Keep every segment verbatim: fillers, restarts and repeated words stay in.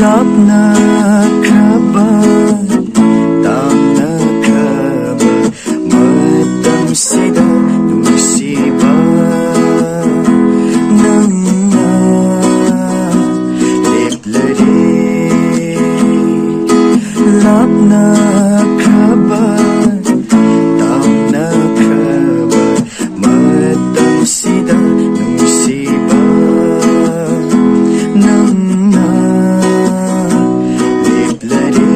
ꯂꯥꯞꯅꯈ꯭ꯔꯕ, ꯇꯥꯝꯅꯈ꯭ꯔꯕ ꯃꯇꯝꯁꯤꯗ ꯅꯨꯡꯁꯤꯕ ꯅꯪꯅ ꯂꯦꯞꯂꯔꯦ꯫ ꯂꯥꯞꯅꯈ꯭ꯔꯕ, ꯇꯥꯝꯅꯈ꯭ꯔꯕ ꯃꯇꯝꯁꯤꯗ ꯅꯨꯡꯁꯤꯕ ꯅꯪꯅ ꯂꯦꯞꯂꯔꯦ꯫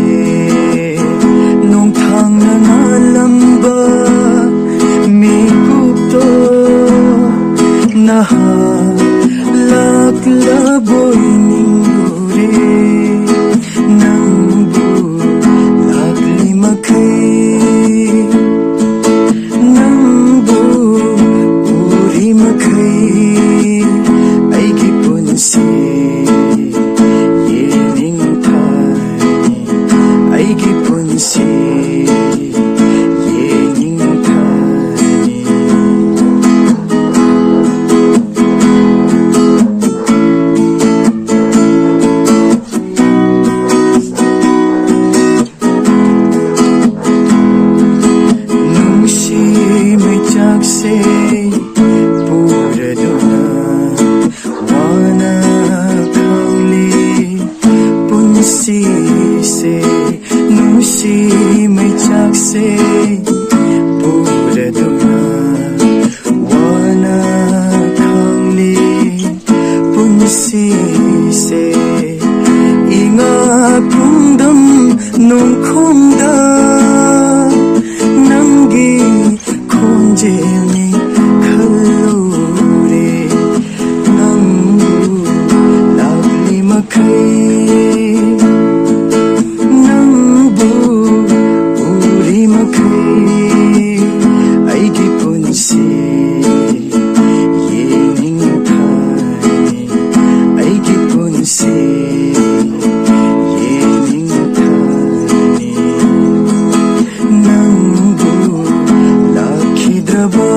ꯅꯣꯡꯊꯥꯡꯅ ꯉꯥꯜꯂꯝꯕ ꯃꯤꯀꯨꯞꯇꯣ ꯅꯍꯥꯛ ꯂꯥꯛꯂꯕꯣꯏ ꯅꯤꯡꯂꯨꯔꯦ꯫ ꯅꯪꯕꯨ ꯂꯥꯛꯂꯤ ꯃꯈꯩ, ꯅꯪꯕꯨ ꯎꯔꯤ ꯃꯈꯩ, ꯑꯩꯒꯤ ꯄꯨꯟꯁꯤ ꯌꯦꯡꯅꯤꯡꯊꯥꯅꯤ, ꯑꯩꯒꯤ ꯄꯨꯟꯁꯤ ꯌꯦꯡꯅꯤꯡꯊꯥꯅꯤ꯫ ꯅꯨꯡꯁꯤ ꯃꯩꯆꯥꯛꯁꯦ ꯄꯨꯔꯗꯨꯅ ꯋꯥꯅ ꯈꯥꯡꯂꯤ ꯄꯨꯟꯁꯤꯁꯦ꯫ ꯅꯨꯡꯁꯤ ꯃꯩꯆꯥꯛꯁꯦ ꯄꯨꯔꯗꯨꯅ ꯋꯥꯅ ꯈꯥꯡꯂꯤ ꯄꯨꯟꯁꯤꯁꯦ꯫ ꯏꯉꯥ ꯄꯨꯡꯗꯝ ꯅꯣꯡꯈꯣꯡꯗ ꯅꯪꯒꯤ ꯈꯣꯟꯖꯦꯜꯅꯤ ꯈꯜꯂꯨꯔꯦ꯫ ꯅꯪꯕꯨ ꯂꯥꯛꯂꯤ ꯃꯈꯩ, ꯅꯪꯕꯨ ꯎꯔꯤ ꯃꯈꯩ, ꯑꯩꯒꯤ ꯄꯨꯟꯁꯤ ꯌꯦꯡꯅꯤꯡꯊꯥꯅꯤ, ꯑꯩꯒꯤ ꯄꯨꯟꯁꯤ ꯌꯦꯡꯅꯤꯡꯊꯥꯅꯤ꯫ ꯅꯪꯕꯨ ꯂꯥꯛꯈꯤꯗ꯭ꯔꯕ